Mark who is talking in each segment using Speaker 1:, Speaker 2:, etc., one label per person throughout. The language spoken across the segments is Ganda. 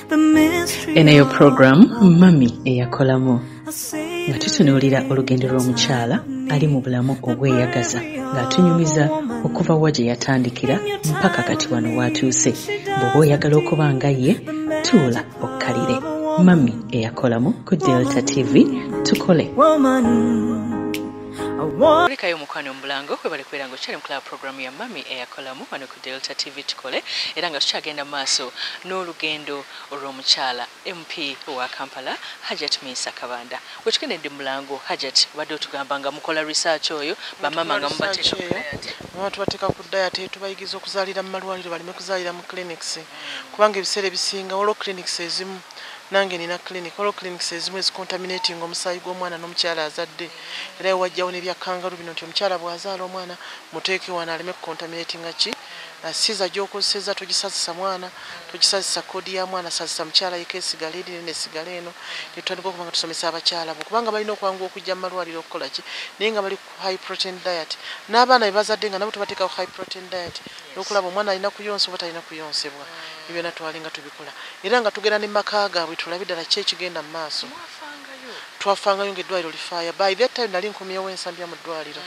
Speaker 1: Eneyo program Mami Eyakolamu, nga tutunuulira olugendo lw'omukyala ali mu bulamu obweyagaza, ng'atunyumiza okuva wa gye yatandikira mpaka kati wano waatuuse. Bw'oba oyagala okuba nga ye, tuula okkalire Mami Eyakolamu ku Delta TV. Tukole olekayo omukwano omubulango. Kwebale kubeera nga okyali mukulaba programu ya Mami Eyakolamu wano ku Delta TV Tukole, era nga tukyagenda mu maaso n'olugendo olw'omukyala MP wa Kampala, Hajat Minsa Kabanda. Wetugendedde mu mulango, Hajat, obadde otugamba nga mukola research oyo, bamama nga mubateeka ku diet.
Speaker 2: Mama, tubateeka ku diet, tubayigiriza okuzaalira mu malwaliro, baleme kuzaalira mu clinics, kubanga ebiseera ebisinga waliwo clinics ezimu, nange nina clinic, waliwo clinics ezimu ezicontaminating omusaayi gw'omwana n'omukyala azadde. Era wajjawo n'ebya kangaroo bino, nti omukyala bw'azaala omwana muteeke wano aleme kucontaminatinga ki siza gy'okozeseza. Togisazisa mwana, togisazisa cord ya mwana, sazisa mukyala yeka, esigala eri nesigala eno. Netutandika okuba nga tusomesa abakyala bo, kubanga balina okwanguwa okujja mu malwaliro okukola ki, naye nga bali ku high protein diet, n'abaana be bazadde nga nabo tubateeka ku high protein diet, n'okulaba omwana alina kuyonsa oba talina kuyonsebwa. Ebyo byonna twalinga tubikola, era nga tugenda ne maka gaabwe tulabe ddala ki ekigenda mu maaso. Twafangayo ngaeddwaliro lifaaya. By that time nali nkomyewo Ensambya mu ddwaliro.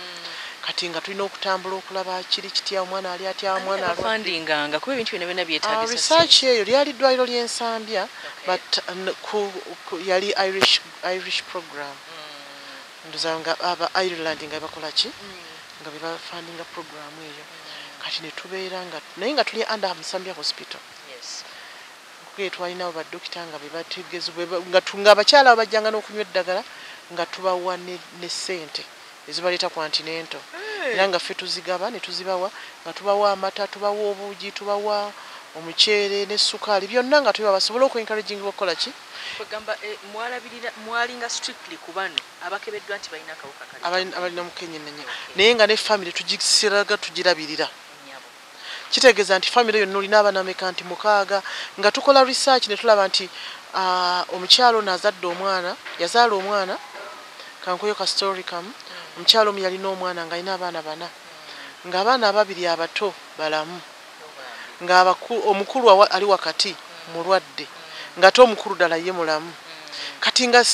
Speaker 2: Kati nga tulina okutambula okulaba kiri kitya, omwana ali atya, omwana alwadde.
Speaker 1: Abafandinganga kuba ebintu byonna byonna byetaagisa.
Speaker 2: Research eyo lyali ddwaliro ly'Ensambya, but yali Irish program. Ndoza nga aba Ireland nga bakola ki, nga bebafandinga program eyo. Kati ne tubeera nga, naye nga tuli under Nsambya Hospital. Kuge twalinawo badokita nga bebategeza nga abakyala abo bajjanga n'okunywa eddagala, nga tubawa ne ssente ezibaleeta ku antenatal, era nga ffe tuzigaba ne tuzibawa, nga tubawa amata, tubawa obuugi, tubawa omuceere ne sukaali, byonna nga tubiba basobole okwencouragingibwa okukola ki.
Speaker 1: Kwegamba mwalabirira, mwalinga strictly ku bano abakebeddwa nti balina akawuka kali
Speaker 2: abalina mukenyenenya, naye nga ne family tugisiraga, tugirabirira.
Speaker 1: Nnyabo.
Speaker 2: Kitegeeza nti family yonna olina abaana meka? Nti mukaaga. Nga tukola research ne tulaba nti omukyalo ono azadde omwana, yazaala omwana. Kankuyo ka story kamu. Omukyalo omu yalina omwana ng'alina abaana bana, ng'abaana ababiri abato balamu, nga omukulu ali wakati mulwadde, ng'ate omukulu ddala ye mulamu. Kati nga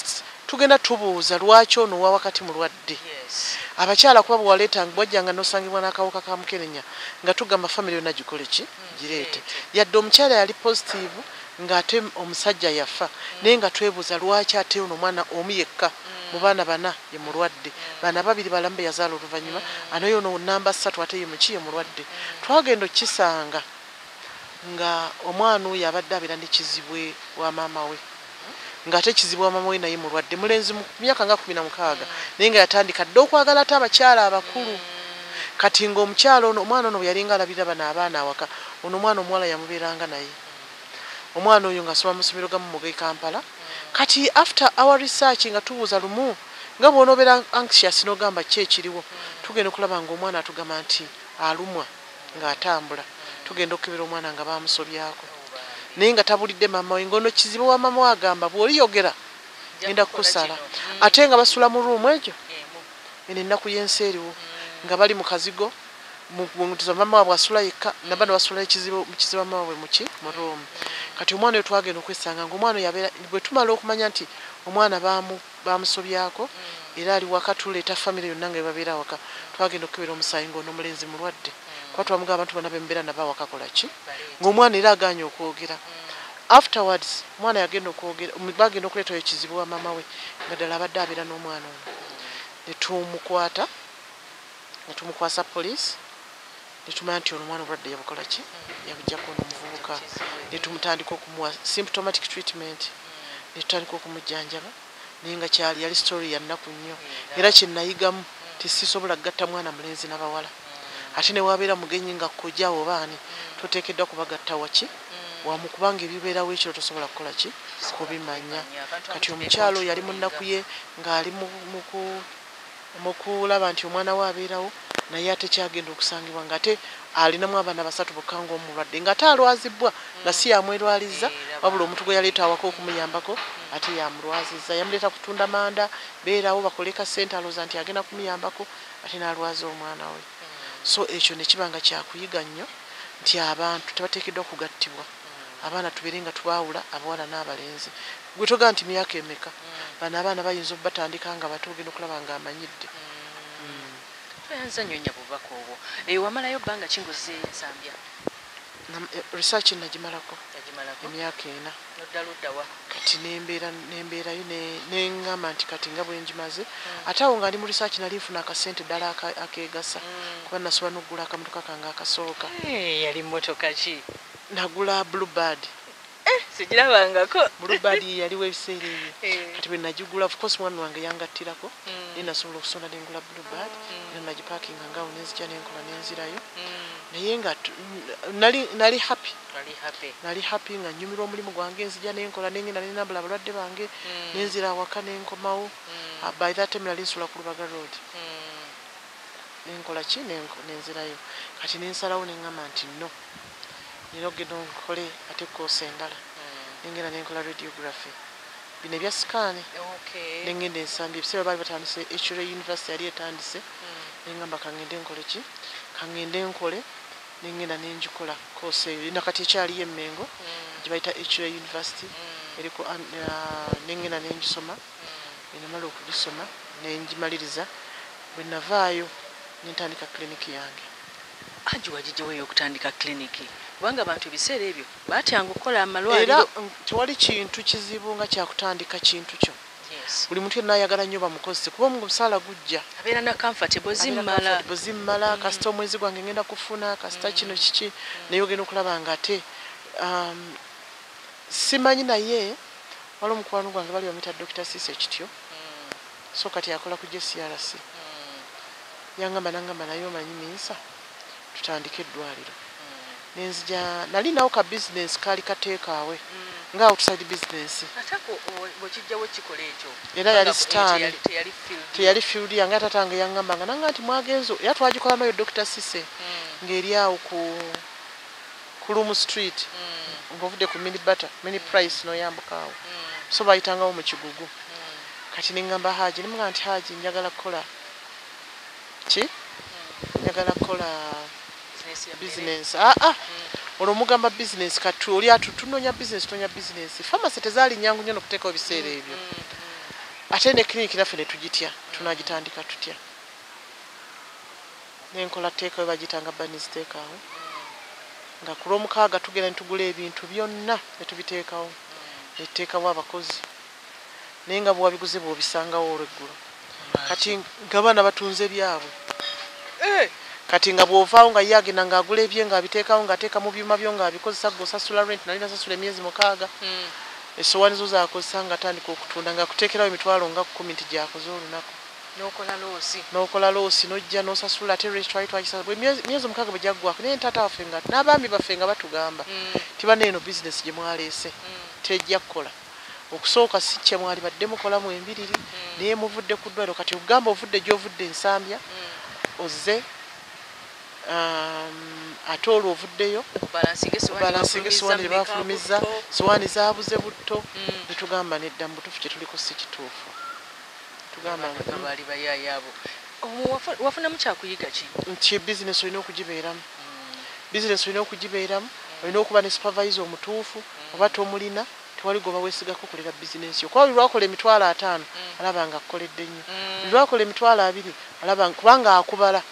Speaker 2: tugenda tubuuza lwaki ono owa wakati mulwadde. Abakyala kuba bwewaleeta bwajjanga nosangibwa n'akawuka ka mukenenya, nga tugamba family yonna gikole ki? Gireete. Yadde omukyala yali positive, ng'ate omusajja yafa, naye nga twebuuza lwaki ate ono omwana omu yekka mu baana bana ye mulwadde, baana babiri balamu be yazaala oluvannyuma, anaye ono namba 3 ate ye muki, ye mulwadde. Twagenda okukisanga nga omwana oyo abadde abeera ne kizibwe wa maama we, ng'ate kizibu wa maama we naye mulwadde, mulenzi mu myaka nga 16, naye nga yatandika dde okwagala ate abakyala abakulu. Kati ng'omukyala ono, omwana ono bwe yalinga alabirira bano abaana awaka, ono omwana omuwala yamubeeranga naye. Omwana oyo ng'asoma mu masomero gamu mu Kampala. Kati after our research, nga tubuuza lumu, nga bw'onoobeera anxious n'ogamba ki ekiriwo, tugenda okulaba ng'omwana atugamba nti alumwa ng'atambula. Tugenda okukebera omwana nga bamusobyako, naye nga tabulidde maama we, ng'ono kizibu wa maama we agamba, bw'oliyogera ngenda kukusala. Ate nga basula mu room egyo eno, ennaku y'ensi eriwo, nga bali mu kazigo mutuza mama waabwe asula yekka, nabano basula ekizibu mu kizibu mama waabwe muki, mu room. Kati omwana oyo twagenda okwesanga ngaomwana oyo abeera, bwe tumala okumanya nti omwana bamusobyako era ali waka, tuleeta family yonna nga bebabeera waka. Twagenda okukebera omusaayi ng'ono omulenzi mulwadde, kuba twamugamba abantu bonna bemubeera nabo awaka kola ki, ng'omwana era aganye okwogera. Afterwards omwana yagenda okwogera, bagenda okuleetayo ekizibu wa maama we, nga ddala abadde abeera n'omwana ono. Ne tumukwata, ne tumukwasa poliisi, ne tumanya nti ono omwana obulwadde yabukola ki, yabujjako ono omuvubuka. Ne tumutandika okumuwa symptomatic treatment, ne tutandika okumujjanjaba, naye nga kyali yali story ya nnaku nnyo. Era kyenayigamu tisisobola kugatta mwana mulenzi n'abawala, ate ne wabeera mugenyi nga kojja oba ani, toteekeddwa kubagatta waki wamu, kubanga ebibeerawo ekiro tosobola kukola ki, kubimanya. Kati omukyalo oyo yali mu nnaku ye, ng'ali mu kulaba nti omwana we abeerawo, naye ate kyagenda okusangibwa ng'ate alinamu abaana basatu bokka, ng'omulwadde, ng'ate alwazibwa nga si yamwerwalizza, wabula omuntu gwe yaleeta awaka okumuyambako ate yamulwazizza. Yamuleeta kutunda manda, beerawo bakole ka ssente, alowooza nti agenda kumuyambako, ate n'alwaza omwana we. So ekyo ne kiba nga kyakuyiga nnyo nti abantu tebateekeddwa kugattibwa. Abaana tubeere nga tubaawula abawala n'abalenzi. Gwe togaa nti myaka emeka, bano abaana bayinza obbatandika nga bato, ogenda okulaba nga amanyidde.
Speaker 1: Toyanza nnyo nnyabo bubaka obwo. Eyo wamalayo bbanga ki ng'ozze Nsambya?
Speaker 2: Research nagimalako
Speaker 1: Yagimalako.
Speaker 2: emyaka 4.
Speaker 1: Nodda ludda wa?
Speaker 2: Kati nembeerayo neŋŋamba nti kati nga bwe ngimaze, ate awo nga ndi mu research nali nfuna akasente ddala akeegasa, kuba nasobola n'okugula akamotoka kange akasooka.
Speaker 1: Yali mmotoka ki?
Speaker 2: Nagula Bluebird.
Speaker 1: Sigirabangako.
Speaker 2: Bluebird ye yaliwo ebiseera ebyo. Kati bwe nagigula, of course mwami wange yangattirako, naye nasobola okusonda nengula Bluebird, era nagipaakinga ngaawo nenzija nenkola nenzirayo. Naye nga nali happy.
Speaker 1: Wali happy.
Speaker 2: Nali happy nga nnyumirwa omulimu gwange, nzija nenkola nengenda nenambula abalwadde bange, nenzira awaka nenkomawo. By that time nali nsula ku Lubaga Road. Nenkola ki nenzirayo. Kati nensalawo neŋŋamba nti no, nina okugenda nkole ate course endala. Nengenda nenkola radiography, bino ebya scan. Nengenda Ensambya, ebiseera baali batandise H-Ray University yali etandise. Nengamba kangende nkole ki, kangende nkole. Nengenda nengikola course eyo, nakati ekyaliyo Emmengo, gye bayita H-Ray University, eriko nengenda nengisoma. Nenamala okugisoma nengimaliriza, bwe navaayo nentandika clinic yange.
Speaker 1: Angi wagijjawo ey'okutandika kiliniki? Kubanga abantu ebiseera ebyo batyanga okukola
Speaker 2: Era
Speaker 1: amalwaliro.
Speaker 2: Tewali kintu kizibu nga kyakutandika kintu kyo. Buli muntu yenna ayagala nnyo bamukozese, kuba omusaala gujja.
Speaker 1: Abeera na comfortable, zimmala.
Speaker 2: Zimmala, kasita omwezi gwange ngenda kufuna, kasita kino kiki. Naye ogenda okulaba nga ate simanyi, naye waliwo omukwano gwange bali bamuyita Dr. Sise Kityo, so kati akola ku JCRC. Yangamba, nangamba, naye omanyi Minsa, tutandike eddwaliro. Nenzija nali nawo ka business kaali kateekaawe nga outside business.
Speaker 1: Ate ako bwekijjawo kikola ekyo.
Speaker 2: Era yali
Speaker 1: Kubanga
Speaker 2: sitaani.
Speaker 1: Teyali field.
Speaker 2: Teyali field yange. Ate tatange yaŋŋamba nga nanga nti mwagenzo, era twagikola nayo Dr. Sise, ng'eri awo ku Lumu Street, ng'ovudde ku Mini Butter, Mini Price, n'oyambuka awo. So bayitangawo mu Kigugu. Kati neŋŋamba Haji, nemugamba nti Haji, njagala kukola ki, njagala kukola
Speaker 1: Business ya mmere.
Speaker 2: Business. Aa, olwo mugamba business, kati oli atu tunoonya business, tunoonya business. Pharmacy tezaali nyangu nnyo nokuteekawo ebiseera ebyo, ate ne clinic naffe ne tugitya, tunagitandika tutya? Nenkola teekawo, bagiyitanga banis teekaawo, nga ku lwomukaaga tugenda ne tugula ebintu byonna ne tubiteekawo, ne tuteekawo abakozi, naye nga bwewabiguze bw'obisangawo olweggulo. Kati nga baana batunze byabwe. Kati nga bw'ovaawo nga ye agenda ng'agula ebye ng'abiteekawo, ng'ateeka mu byuma byo ng'abikozesa, gwe osasula rent. Nali nasasula emyezi 6. Essowaani zo zakozesa, ng'atandika okutunda ng'akuteekerawo emitwalo nga 10 nti gyakoze olunaku.
Speaker 1: N'okola loss.
Speaker 2: N'okola loss, n'ojja n'osasula ate rent twali twagisasula. Bwe myezi 6 bwe gyaggwako, naye taata waffe nga n'abaami baffe nga batugamba tiba neeno bizinesi gye mwaleese tejja kukola. Okusooka si kye mwali badde mukolamu embiriri, naye muvudde ku ddwaliro. Kati ogamba ovudde gy'ovudde Ensambya, ozze ate olwo ovuddeyo balansinga essowaani gye bafulumiza, sowaani zaabuze butto. Netugamba nedda, mu butuufu kye tuliko si kituufu. Tugamba
Speaker 1: nga baali bayaayaabo. Wafunamu kyakuyiga ki?
Speaker 2: Nti bizinesi olina okugibeeramu, bizinesi olina okugibeeramu, olina okuba ne supervisor omutuufu. Oba tomulina, tewali goba weesigako kulera bizinesi yo, kuba buli lwakola emitwalo 50 alaba nga akukoledde nnyo, buli lwakola emitwalo 20 alaba, kubanga akubala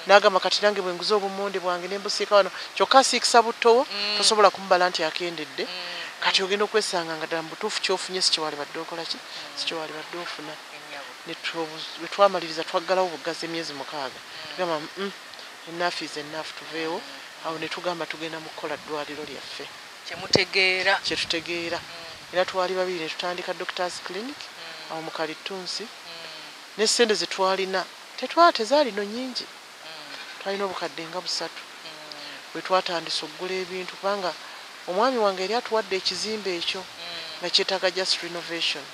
Speaker 2: n'agamba kati nange bwe nguze obumonde bwange ne mbusiika wano, kyokka asiikisa buttowo, tosobola kumubala nti akendedde. Kati ogenda okwesanga nga ddala mu butuufu kyofunye si kyewali badde okola ki, si kyewali badde ofuna. Bwe twamaliriza twaggalawo buggazi emyezi 6. Tugamba enough is enough, tuveewo awo. Ne tugamba tugenda mu kukola ddwaliro lyaffe
Speaker 1: kyemutegeera.
Speaker 2: Kyetutegeera. Era twali babiri ne tutandika Doctors Clinic awo mu Kalitunsi, ne sente ze twalina tezaalino nnyingi, twalina obukadde nga 3 bwe twatandise okugula ebintu, kubanga omwami wange yali atuwadde ekizimbe ekyo nga kyetaaga just renovation.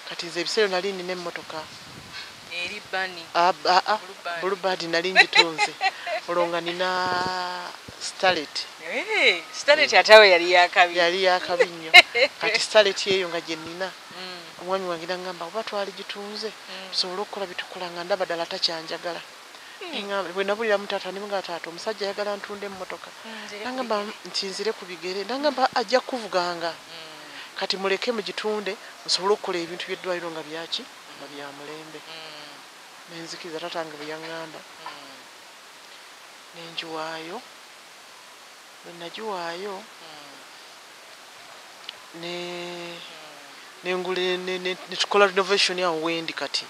Speaker 2: Kati nze ebiseera nali nina emmotoka.
Speaker 1: Eri bani?
Speaker 2: Bluebird. Bluebird nali ngitunze, olwo nga nina Starlet.
Speaker 1: Starlet ate awo yali yakabi.
Speaker 2: Yali yakabi nnyo. Kati Starlet eyo nga gye nina, omwami wange nagamba oba twali gitunze tusobole okukola byetukola, nga ndaba ddala takyanjagala. Bwe nabulira mu taata ne mugamba taata omusajja ayagala ntunde emmotoka. Nangamba nti nzire ku bigere, nangamba ajja kuvuganga. Kati muleke mugitunde nsobole okukola ebintu by'eddwaliro nga byaki nga bya mulembe. Nenzikiriza taata wange bwe yaŋŋamba. Nengiwaayo. Bwe nagiwaayo ne tukola renovation awo wendi kati.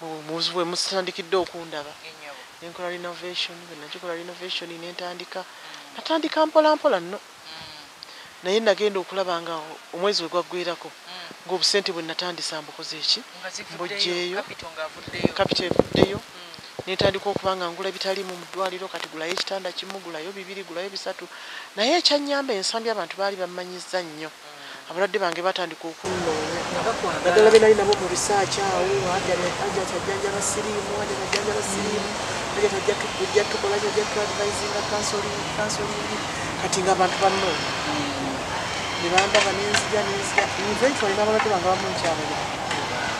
Speaker 2: Mubuzibu bwe mutandikidde okundaba. Nenkola renovation, bwe nagikola renovation nentandika. Natandika mpola mpola nno. Naye nagenda okulaba nga omwezi we gwaggwerako ng'obusente bwe natandisa mbukoze eki mbugyeyo, capital evuddeyo. Nentandika okuba nga ngula ebitaliimu mu ddwaliro, kati gulayo ekitanda kimu, gulayo bibiri, gulayo bisatu. Naye ekyannyamba ensambi abantu baali bammanyizza nnyo. Abalwadde bange batandika okunnoonya. Naddala be nali nabo mu research awo, Hajjati ajjanjaba siriimu, Hajjati ajjanjaba siriimu, Hajjati ajja tukola, ajja tu advisinga counseling. Kati ng'abantu bannoonya. Ne bandaba nenzija. Eventually n'abalwadde bange abamu nkyabalira.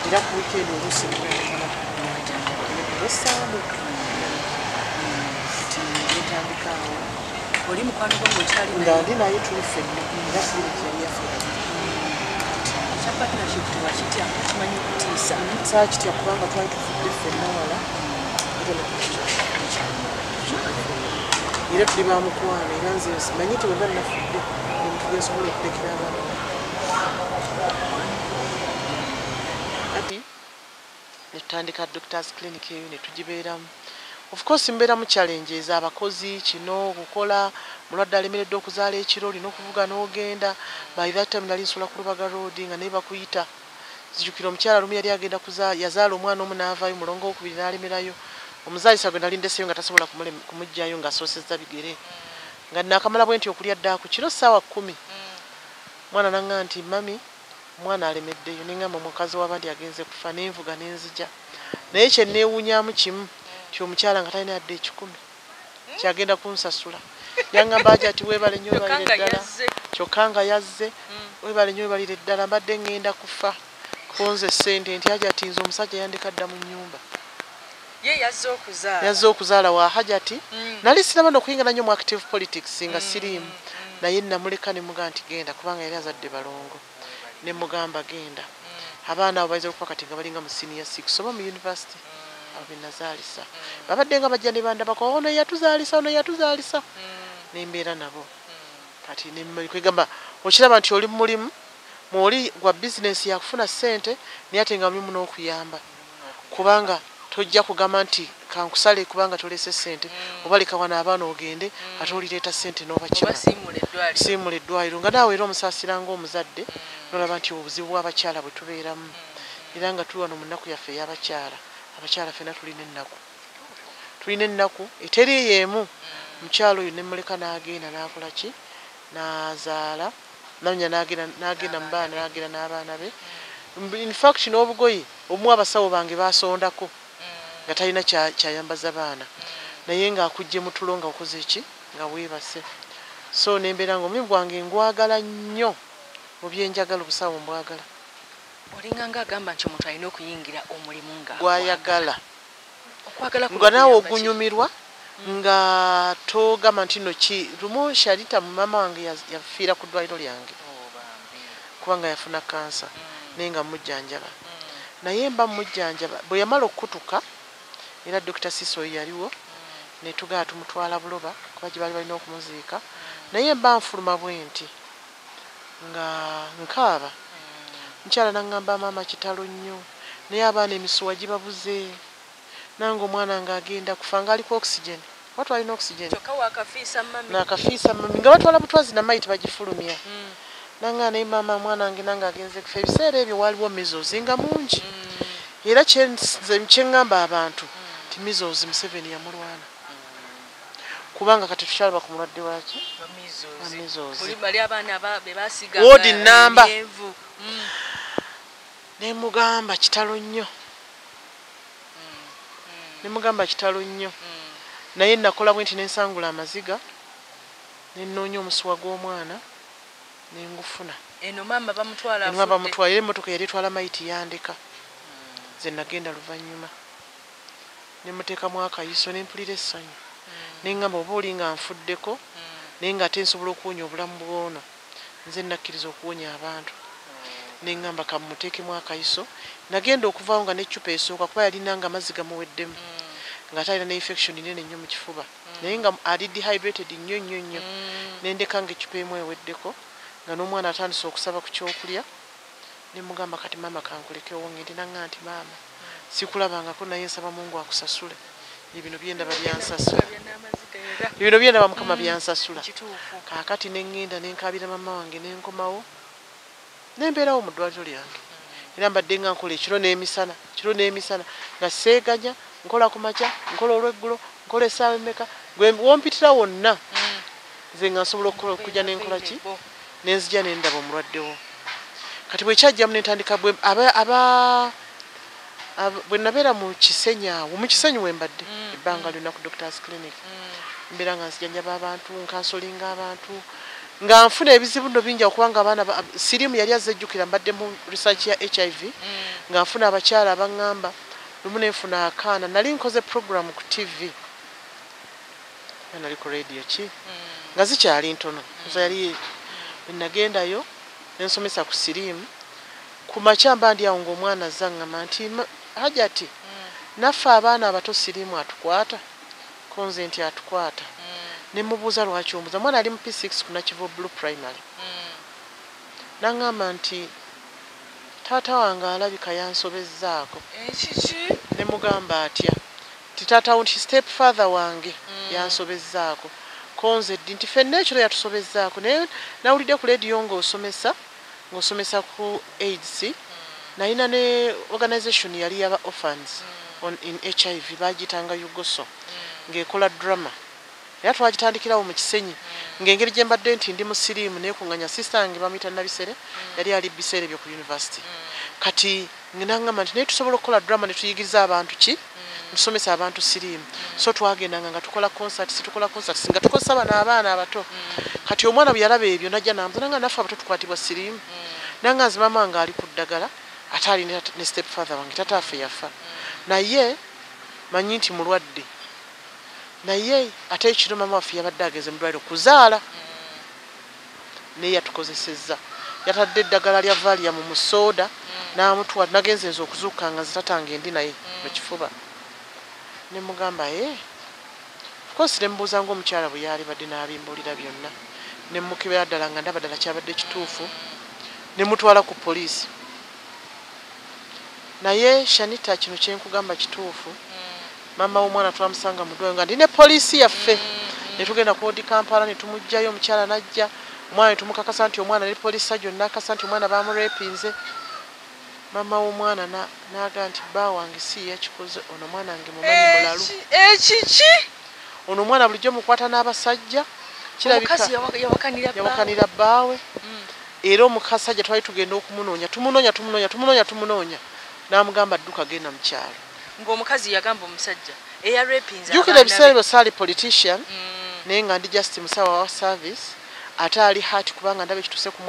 Speaker 2: Era ku weekend oluusi ngenda Sande. Kati nentandika awo.
Speaker 1: Oli mukwano gwo ng'okyali
Speaker 2: naye? Nga ndi naye tuli ffenna, era siriimu yali yaffe.
Speaker 1: Ekya partnership tewakitya, kimanyi okutiisa?
Speaker 2: Saakitya kubanga twali tuvudde ffenna wala. Era tuli ba mukwano, era nze simanyi nti bwe mba nafudde omuntu gwe nsobola okulekera abaana. Kati ne tutandika Doctors Clinic eyo ne tugibeeramu. Of course mbeeramu challenges, abakozi kino okukola, mulwadde alemereddwa okuzaala ekiro olina okuvuga n'ogenda. By that time nali nsula ku Lubaga Road nga naye bakuyita. Nzijukira omukyala lumu yali agenda yazaala omwana omu n'avaayo, mulongo owokubiri n'alemerayo. Omuzaalisa gwe nali ndeseeyo nga tasobola kumuggyayo ng'asoosezza bigere. Nga naakamala bwe nti okulya ddaaku kiro ssaawa 10. Mwana n'aŋŋamba nti mami omwana alemeddeyo, ne ŋŋamba omukazi w'abandi agenze kufa, nenvuga nenzija. Naye kye neewuunyaamu kimu nti omukyala nga talina yadde 1 kyagenda kunsasula. Yaŋŋamba Hajjati weebale nnyo weebalire ddala. Kyokka nga yazze, weebale nnyo weebalire ddala, mbadde ŋŋenda kufa. Konze ssente nti Hajjati nze omusajja yandeka dda mu nnyumba.
Speaker 1: Ye yazze okuzaala.
Speaker 2: Yazze okuzaala wa Hajjati. Nali sinaba n'okuyingira nnyo mu active politics nga siriimu. Naye namuleka ne mugamba nti genda kubanga yali azadde balongo. Ne mugamba genda. Abaana abo bayinza okuba kati nga balinga mu senior 6 oba mu university. Abo be nazaalisa. Babadde nga bajja ne bandabako, ono yatuzaalisa, ono yatuzaalisa. Ne mbeera nabo. Kati ne kwegamba okiraba nti oli mu mulimu, mwoli gwa bizinensi yakufuna ssente, naye ate nga mulimu n'okuyamba. Kubanga tojja kugamba nti kankusale kubanga tolese ssente, oba leka wano abaana ogende, ate olireeta ssente n'obakima. Siimula eddwaliro. Nga naawe era omusaasira ng'omuzadde, n'olaba nti obuzibu bw'abakyala bwe tubeeramu. Era nga tuli wano mu nnaku yaffe ey'abakyala, abakyala ffenna tulina ennaku. Tulina ennaku eteri y'emu. Mukyala oyo ne mmuleka n'agenda n'akola ki? N'azaala. Namanya n'agenda mu baana, n'agenda n'abaana be. In fact n'obugoye obumu abasawo bange baasondako nga talina kyayambaza baana. Naye ng'akujje mu tulo nga okoze ki? Nga weebase. So nembeera ng'omulimu gwange ngwagala nnyo. Mu byenjagala obusawo mbwagala.
Speaker 1: Olinga ng'agamba nti omuntu alina okuyingira omulimu nga
Speaker 2: gwayagala. Nga naawe ogunyumirwa nga togamba nti no ki lumu Sharita mama wange yafiira ku ddwaliro lyange. Kubanga yafuna kansa naye nga mujjanjaba. Naye mba mujjanjaba bwe yamala okukutuka era Dr. Siso yaliwo ne tugala tumutwala Buloba kuba gye baali balina okumuziika. Naye mba nfuluma bwe nti nga nkaaba. Mukyala n'aŋŋamba maama kitalo nnyo naye abaana emisuwa gibabuze. Nange omwana ng'agenda kufa ng'ali ku oxygen. Oba twalina oxygen?
Speaker 1: Kyokka wakafiisa mami.
Speaker 2: Nakafiisa mami nga batwala butwazi na mayi tebagifulumya. Nange naye maama mwana wange nange agenze kufa. Ebiseera ebyo waaliwo measles nga mungi. Era kye ŋŋamba abantu nti measles Museveni yamulwana. Kubanga kati tukyalaba ku mulwadde waki? Wa measles.
Speaker 1: Bali abaana be basiiga
Speaker 2: Wodi nnamba. Ne mugamba kitalo nnyo. Ne mugamba kitalo nnyo. Naye nakola bwe nti ne nsangula amaziga, ne nnoonya omusuwa gw'omwana, ne ngufuna.
Speaker 1: Eno maama bamutwala
Speaker 2: afudde. Bamutwala, era emmotoka yali etwala mayiti yandeka. Nze nagenda luvannyuma. Ne muteekamu akayiso ne mpulira essanyu. Ne ŋŋamba oba oli nga nfuddeko naye ng'ate nsobola okuwonya obulamu bw'ono. Nze nakkiriza okuwonya abantu. Ne ŋŋamba kamuteekemu akayiso. Nagenda okuvaawo nga n'eccupa esooka kuba yalina nga amazzi gamuweddemu. Ng'ate alina ne infection nnene nnyo mu kifuba. Naye nga ali dehydrated nnyo nnyo nnyo. Ne ndeka ng'eccupa emu eweddeko nga n'omwana atandise okusaba ku kyokulya. Ne mugamba kati maama kankulekewo ngende nanga nti maama sikulabangako naye nsaba Mungu akusasule. Ebino byendaba byansasula. Ebino byendaba Mukama byansasula. Kaakati ne ŋŋenda ne nkaabira mama wange ne nkomawo ne mbeerawo mu ddwaliro lyange. Era mbadde nga nkola ekiro n'emisana nga seeganya nkola ku makya nkola olweggulo nkola essaawa emmeka gwe wompitira wonna nze nga nsobola okukola okujja ne nkola ki ne nzija ne ndaba omulwaddewo. Kati bwe kyajjamu ne ntandika bwe bwe nabeera mu Kisenyi awo mu Kisenyi we mbadde ebbanga lyonna ku Doctors Clinic mbeera nga nzijanjaba abantu nkansolinga abantu nga nfuna ebizibu nno bingi okubanga abaana siriimu yali azze ejjukira mbadde mu research ya HIV nga nfuna abakyala abaŋŋamba lumu ne nfuna akaana nali nkoze program ku TV nali ku radio ki nga zikyali ntono nso yali nagendayo ne nsomesa ku siriimu ku makya mba ndi awo ng'omwana azze aŋŋamba nti Hajati naffe abaana abato siriimu atukwata ko nze nti atukwata. Ne mubuuza lwaki ombuuza mwana ali mu P6 ku Nakivubo Blue Primary. N'aŋŋamba nti taata wange alabika yansobezzaako. Ne mugamba atya nti taata wo nti step father wange yansobezzaako. Ko nze ddi nti ffenna ekiro yatusobezzaako naye nawulidde ku leediyo ng'osomesa ku AIDS nalina ne organization yali yaba orphans in HIV bagiyitanga Yugoso ng'ekola drama. Era twagitandikirawo mu Kisenyi ng'engeri gye mbadde nti ndi mu siriimu neekuŋŋanya sister wange bamuyita Nabisere yali ali biseera ebyo ku university. Kati n'aŋŋamba nti naye tusobola okukola drama ne tuyigiriza abantu ki tusomesa abantu siriimu. So twagendanga nga tukola concerts nga tukozesa bano abaana abato. Kati omwana bwe yalaba ebyo n'ajja n'ambuuza nanga naffe abato tukwatibwa siriimu. Nanga nze maama wange ali ku ddagala ate ali ne step father wange taata waffe yafa. Naye manyi nti mulwadde. Naye ate ekiro maama waffe yabadde ageze mu ddwaliro kuzaala naye yatukozesezza. Yatadde eddagala lya Valium mu soda n'amutwala nagenze nze okuzuukuka nga nze tatange ndi naye mu kifuba. Ne mugamba of course ne mubuuza ng'omukyala bwe yali badde n'abimbuulira byonna. Ne mukebera ddala nga ndaba ddala kyabadde kituufu ne mutwala ku poliisi. Naye Shanita kino kye nkugamba kituufu. Mama w'omwana twamusanga mu ddwaliro nga ndi ne poliisi yaffe. Ne tugenda ku Odi Kampala ne tumuggyayo omukyala n'ajja omwana ne tumukakasa nti omwana ne poliisi sajjo n'akakasa nti omwana baamurepinze. Mama w'omwana n'aga nti bba wange si yakikoze ono omwana wange mumanyi mulalu.
Speaker 1: Ekiki?
Speaker 2: Ono omwana bulijjo mukwata n'abasajja kirabika
Speaker 1: yawakanira
Speaker 2: bbaawe. Era omukasajja twali tugenda okumunoonya tumunoonya n'amugamba dduka genda mu kyalo.
Speaker 1: Ng'omukazi yagamba omusajja eyarepinze
Speaker 2: jjukira ebiseera ebyo saali politician naye nga ndi just musawo wa service ate ali hati kubanga ndaba ekituuse ku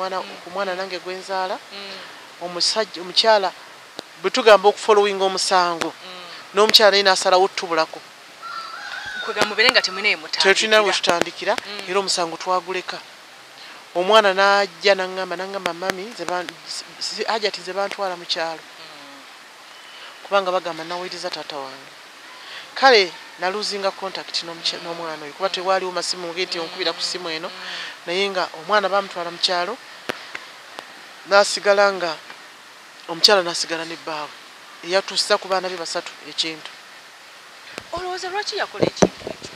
Speaker 2: mwana nange gwe nzaala. Omusajja omukyala bwe tugamba okufollowinga omusango n'omukyala naye n'asalawo ttubulako tetulina we tutandikira era omusango twaguleka. Omwana n'ajja n'aŋŋamba mami Hajati nze bantwala mu kyalo kubanga bagamba nawuliriza taata wange. Kale naluzinga contact n'omwana oyo kuba tewaaliwo masimu ngenti onkubira ku ssimu eno naye nga omwana bamutwala mu kyalo n'asigala nga omukyala n'asigala ne bbaawe eyatuusiza ku baana be basatu ekintu.
Speaker 1: Olowooza lwaki yakola ekintu ekyo?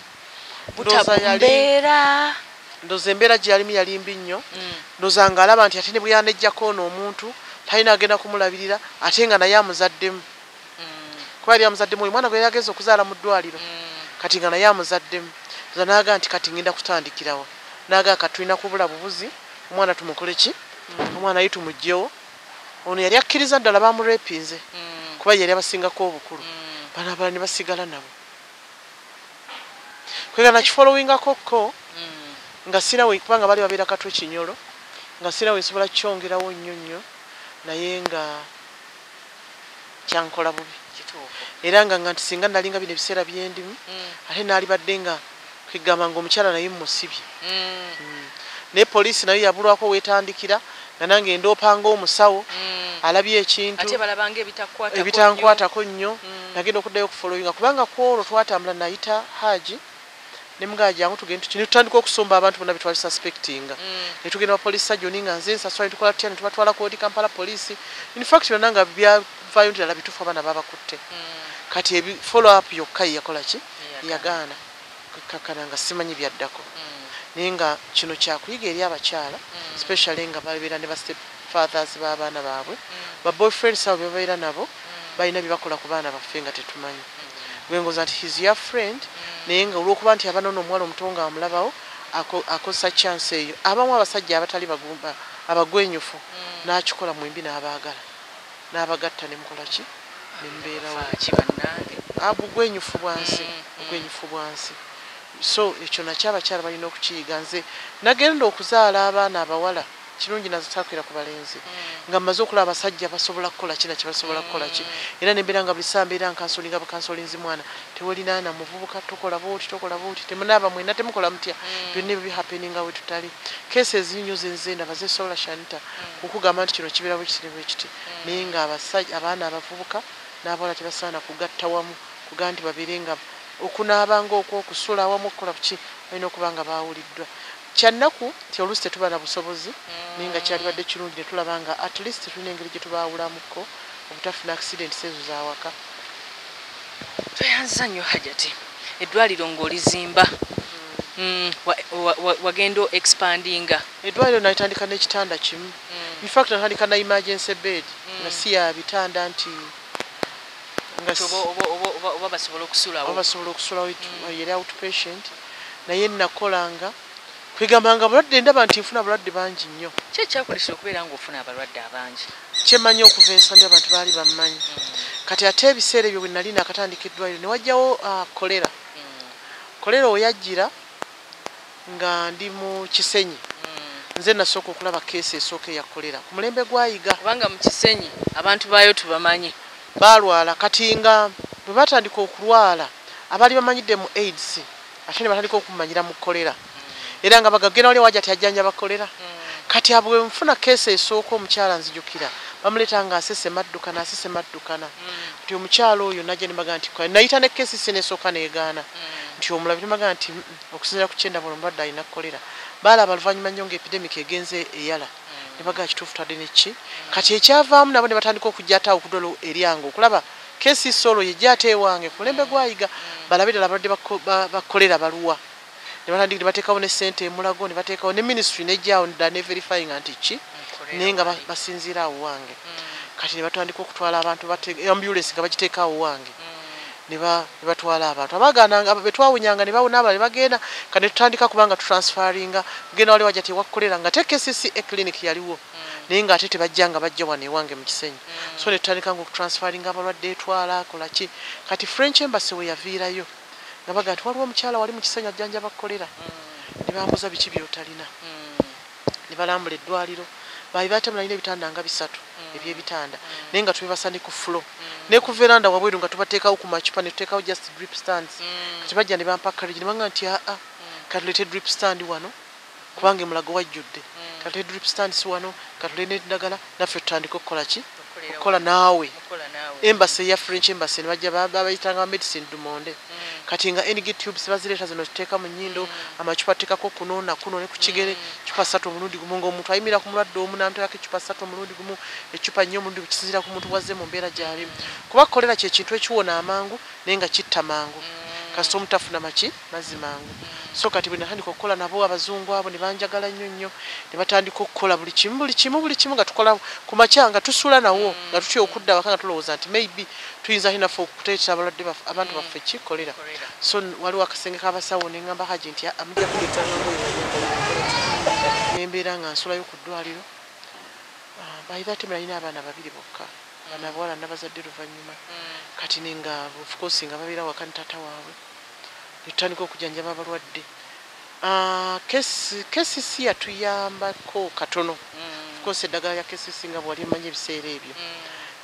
Speaker 1: Mbeera
Speaker 2: ndowooza embeera gye yalimu yali mbi nnyo. Ndowooza ng'alaba nti ate ne bwe yanejjako ono omuntu talina agenda kumulabirira ate nga naye amuzaddemu. Kuba yali amuzaddemu oyo mwana gwe yali agenze okuzaala mu ddwaliro kati nga naye amuzaddemu. Ndowooza n'agamba nti kati ngenda kutandikirawa. N'agamba kati tulina kubula bubuzi omwana tumukole ki? Omwana ye tumuggyewo. Ono yali akkiriza ddala bamurepinze kuba yali abasingako obukulu. Bano abalala ne basigala nabo. Kwega nakifollowingako ko nga sina we kubanga bali babeera Katwe Kinyolo nga sina we nsobola kyongerawo nnyo nnyo naye nga kyankola bubi. Era nga nti singa nalinga bino ebiseera byendimu, ate naalibadde nga kwegamba nga omukyala naye musibye. Naye poliisi nayo yabulwako weetandikira, nga nange ndoopanga omusawo alabye ekintu
Speaker 1: ate balabanga
Speaker 2: ebitankwatako nnyo. Nagenda okuddayo okufollowinga, kubanga kwolwo twatambula nayita Haji ne mugamba jangu tugende tukine, tutandika okusomba abantu bonna betwali suspectinga. Ne tugenda wa police surgeon nga nze nsasula, ne tukola tutya, ne tubatwala ku Kampala police. In fact byonna nga byavaayo nti ddala bituufu, abaana babakutte. Kati follow up yokka ye yakola ki, yagaana kakkana nga simanyi byaddako. Naye nga kino kyakuyiga eri abakyala, especially nga babeera ne ba step fathers b'abaana baabwe, ba boyfriends abo bebabeera nabo, balina bye bakola ku baana baffe nga tetumanyi. Gwengoza nti he's your friend, naye nga olw'okuba nti aba nono omuwala omuto nga amulabawo, akozesa chance eyo. Abamu abasajja abatali bagumba abagwenyufu n'akikola mwembi n'abaagala n'abagatta ne mukola ki, ne mubeerawo. Bugwenyufu bwansi, bugwenyufu bwansi. So ekyo nakyo abakyala balina okukiyiga. Nze nagenda okuzaala abaana abawala, kirungi nazitakwira ku balenzi, nga mmaze okulaba abasajja basobola kukola ki nakye basobola kukola ki. Era nembeera nga buli ssaawa mbeera nkansolinga bukansolinzi, mwana tewelinaana muvubuka, tokola bwoti, tokola bwoti, temunaaba mwena, temukola mutya. Byonna ebyo bihappeninga we tutali. Cases nnyo zenze ndaba zesobola Shanita kukugamba nti kino kibeera bwe kiti ne bwe kiti, naye nga abasajja, abaana abavubuka n'abawala tebasaana kugatta wamu, kugamba nti babeere nga okunaaba ng'okwo, okusula awamu, okukola kuki, balina okuba nga baawuliddwa. Kyannaku nti oluusi tetuba na busobozi, naye nga kyalibadde kirungi ne tulaba nga at least tulina engeri gye tubaawulamukko obutafuna accidents ezo zawaka.
Speaker 1: Tweyanza nnyo Hajati. Eddwaliro ng'olizimba, wagenda expandinga?
Speaker 2: Eddwaliro nalitandika n'ekitanda kimu. In fact natandika na emergency bed, nga si ya bitanda nti nga
Speaker 1: oba basobola okusulawo,
Speaker 2: oba basobola okusulawo, yeri outpatient. Naye nakolanga kwegamba nga bulwadde ndaba nti nfuna bulwadde bangi nnyo.
Speaker 1: Ki ekyakulesera okubeera ng'ofuna abalwadde abangi?
Speaker 2: Kyemmanyi okuva ensambya abantu baali bammanyi. Kati ate ebiseera ebyo bwe nali nakatandika eddwaliro ne wajjawo kolera. Kolera oyajjira nga ndi mu Kisenyi. Nze nasooka okulaba case esooka eya kolera ku mulembe gwayiga.
Speaker 1: Kubanga mu Kisenyi abantu baayo tubamanyi.
Speaker 2: Baalwala. Kati nga bwe batandika okulwala, abaali bamanyidde mu AIDS ate ne batandika okumanyira mu kolera, era nga bagagenda wali wajja tyajjanjaba kolera. Kati abo bwe nfuna case esooka, omukyala nzijukira bamuleeta nga asesema addukana, asesema addukana. Nti omukyala oyo najja ne bagamba nti nayita ne case si nesooka neegaana nti omulabi, ne bagamba nti okusinziira ku kyenda buno omulwadde alina kolera. Baalaba luvannyuma nnyo nga epidemic egenze eyala, ne bagamba kituufu twadde neki. Kati ekyavaamu nabo ne batandika okujja ate awo kudolo eryange okulaba case olwo yejja ate ewange ku mulembe gwayiga, balabe ddala abalwadde bakolera baluwa. Ne batandika ne bateekawo ne ssente emulago, ne bateekawo ne ministry nejjaawo ddala ne verifying nti ki, naye nga basinziira awo wange. Kati ne batandika okutwala abantu, ambulance nga bagiteeka awo wange, ne batwala abantu abaagaananga betwawunyanga ne bawona, abalala ne bagenda. Kati ne tutandika kubanga tutransferinga kugenda wali wajja tewakolera, nga te KCCA clinic yaliwo, naye nga ate tebajja nga bajja wano ewange mu Kisenyi. So ne tutandika nga okutransferinga abalwadde, etwala kola ki. Kati French Embassy we yaviirayo nga bagamba nti waliwo omukyala wali mu Kisenyi ajjanjaba kolera. Ne bambuuza biki by'otalina, ne balambula eddwaliro. Baali batemula alina ebitanda nga 3 eby'ebitanda, naye nga tubibasa ne ku floor ne ku veranda wabweru, nga tubateekawo ku macupa, ne tuteekawo just drip stands. Kati bajja ne bampa courage, ne bagamba nti aa, katuleete drip stand wano kubanga emulago wajjudde, katuleete drip stands wano, katuleete n'eddagala, naffe tutandike okukola ki, okukola naawe. Embassy ya French Embassy ne bajja babayitanga medicine dumonde. Kati nga NG tubes bazireeta zino tuteeka mu nnyindo, amacupa tuteekako kuno na kuno ne ku kigere, cupa 3 omulundi gumu, ng'omuntu ayimirira ku mulwadde omu n'amuteekako ecupa 3 omulundi gumu, ecupa 4 omulundi, kisinziira ku muntu bw'azze mu mbeera gy'alimu. Kuba kolera kye kintu ekiwona amangu naye nga kitta mangu, kasita omutafuna maki mazzi mangu. So kati bwe natandika okukola nabo abazungu abo ne banjagala nnyo nnyo, ne batandika okukola buli kimu, buli kimu, buli kimu, nga tukola ku makya nga tusula nawo, nga tutya okudda waka, nga tulowooza nti maybe tuyinza naffe okuteetera abalwadde abantu baffe ki kolera. So waliwo akasenge k'abasawo ne ŋŋamba Haji nti mujja kundeetanga ngoye nga nyambala ne mbeera nga nsulayo ku ddwaliro. By that time nalina abaana 2 bokka, abaana abawala nabazadde luvannyuma. Kati ne nga of course nga babeera waka ne taata waabwe, ne tutandika okujjanjaba abalwadde. KCC yatuyambako katono. Of course eddagala lya KCC nga bwali omanyi ebiseera ebyo.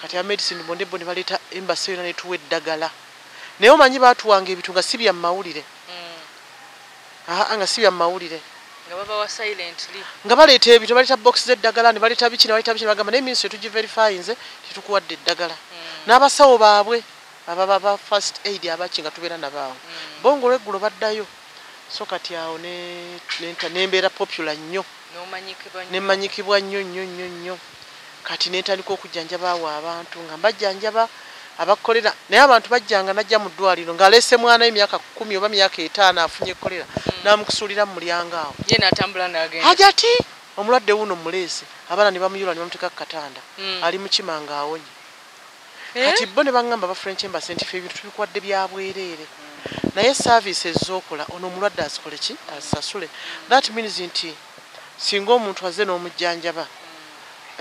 Speaker 2: Kati Medicine Bonde bo ne baleeta embassy yonna netuwa eddagala. Naye omanyi baatuwanga ebintu nga si bya mawulire. Nga si bya mawulire.
Speaker 1: Nga babawa silently.
Speaker 2: Nga baleeta ebintu, baleeta box z'eddagala, ne baleeta biki, ne baleeta biki, ne bagamba naye ministry tugiverifyinze tetukuwadde eddagala. N'abasawo baabwe ababa ba first aid abaki nga tubeera nabaawo. Bo ng'olweggulo baddayo. So kati awo nembeera popular nnyo. N'omanyikibwa nnyo nnyo nnyo nnyo. Kati nentandika okujjanjaba awo abantu nga mbajjanjaba abakolera, naye abantu bajjanga najja mu ddwaliro ng'aleese mwana emyaka 10 oba myaka 5 afunye kolera, n'amukusuulira mu mulyango awo.
Speaker 1: Ye n'atambula n'agenda.
Speaker 2: Hajati omulwadde wuno muleese, abaana ne bamuyula ne bamuteeka ku katanda, ali mu kima ng'awonye. Kati bo ne baŋŋamba ba French Embassy nti ffe ebintu tubikuwadde bya bwereere, naye services z'okola ono omulwadde azikole ki? Azisasule. That means nti singa omuntu azze n'omujjanjaba,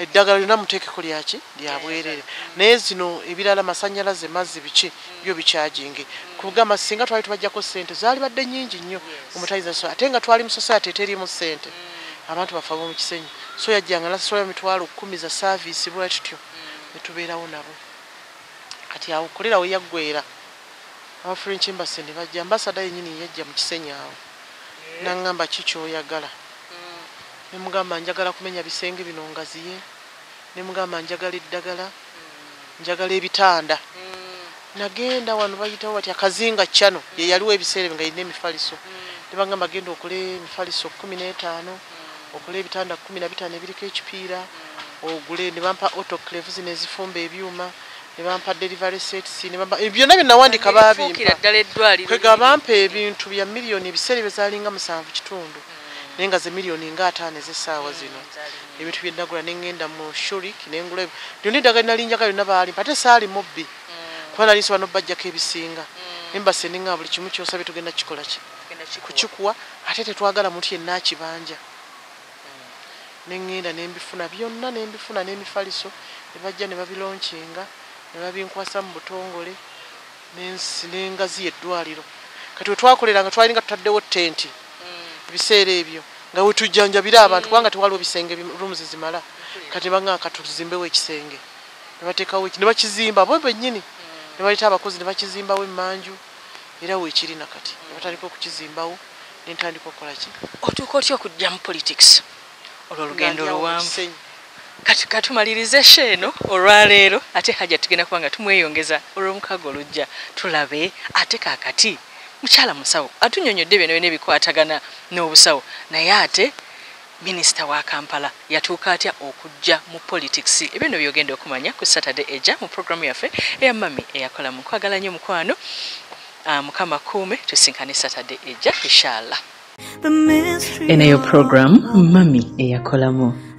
Speaker 2: eddagala lyonna muteekeko lyaki? Lya bwereere. Naye zino ebirala masannyalaze, mazzi, biki byo bikyajinge. Kugamba singa twali tubajjako ssente zaali badde nnyingi nnyo omutayiza, ate nga twali mu society eteriimu ssente, abantu bafa mu Kisenyi. So yajjanga nasasula 10,000 za service bwe tutyo ne tubeerawo nabo. Kati awo kolera we yaggwera, aba French Embassy ne bajja, ambassador yennyini yajja mu Kisenyi awo n'aŋŋamba ki ky'oyagala. Ne mugamba njagala kumenya bisenge bino ngaziye, ne mugamba njagala eddagala, njagala ebitanda. Nagenda wano bayitawo bati akazinga chano ye yaliwo ebiseera nga yina emifaliso. Ne bagamba genda okole emifaliso 15, okole ebitanda 15 ebiriko ekipiira, ogule. Ne bampa autoclave zino ezifumba ebyuma, ne bampa delivery sets, ne bampa byonna bye nawandiika baabimpa. Kwega bampa ebintu bya miliyoni ebiseera bye zaalinga 7.5, naye nga ze miliyoni nga 5 ez'essaawa zino. Ebintu bye nagula ne ŋŋenda mu Shurik ne ngula byonna eddagala nali njagala lyonna baalimpa, ate saali mubbi kuba nali nsobola n'obbajjako ebisinga. Embassy ne ŋŋamba buli kimu ky'osabye tugenda kukikola ki? Kukikuwa, ate tetwagala muntu yenna akibanja. Ne ŋŋenda ne mbifuna byonna, ne mbifuna n'emifaliso, ne bajja ne babilonkinga, ne babinkwasa mu butongole, n'engaziya eddwaliro. Kati we twakoleranga twalinga tutaddewo tenti ebiseera ebyo nga we tujjanjabira abantu, kubanga tewaliwo bisenge rooms zimala. Kati baŋŋamba katuzimbewo ekisenge, ne bateekawo ne bakizimba bo bennyini, ne baleeta abakozi ne bakizimbawo emmanju, era weekiri na kati ne batandika okukizimbawo, ne ntandika okukola ki?
Speaker 1: Otuuka otya okujja mu politics? Olwo olugendo luwanvu. Kati katumalirize show eno olwaleero, ate Hajja tugenda kuba nga tumweyongeza olw'omukago olujja tulabe. Ate kaakati mukyala musawo atunnyonnyodde byonna byonna ebikwatagana n'obusawo, naye ate minisita wa Kampala yatuuka atya okujja mu politics? Ebyo nno by'ogenda okumanya ku Saturday ejja mu programu yaffe eya Mami Eyakola. Nkwagala nnyo mukwano, Mukama kuume, tusinkane Saturday ejja inshallah.
Speaker 3: Eno yo program Mami Eyakolamu,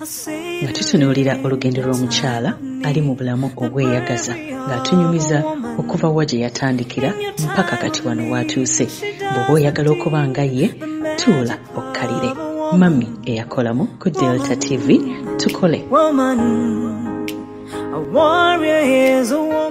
Speaker 3: nga tutunuulira olugendo lw'omukyala ali mu bulamu obweyagaza, ng'atunyumiza okuva wa gye yatandikira mpaka kati wano w'atuuse. Bw'oba oyagala okuba nga ye, tuula okkalire. Mami Eyakolamu ku Delta TV, tukole.
Speaker 4: Woman, a warrior is a woman.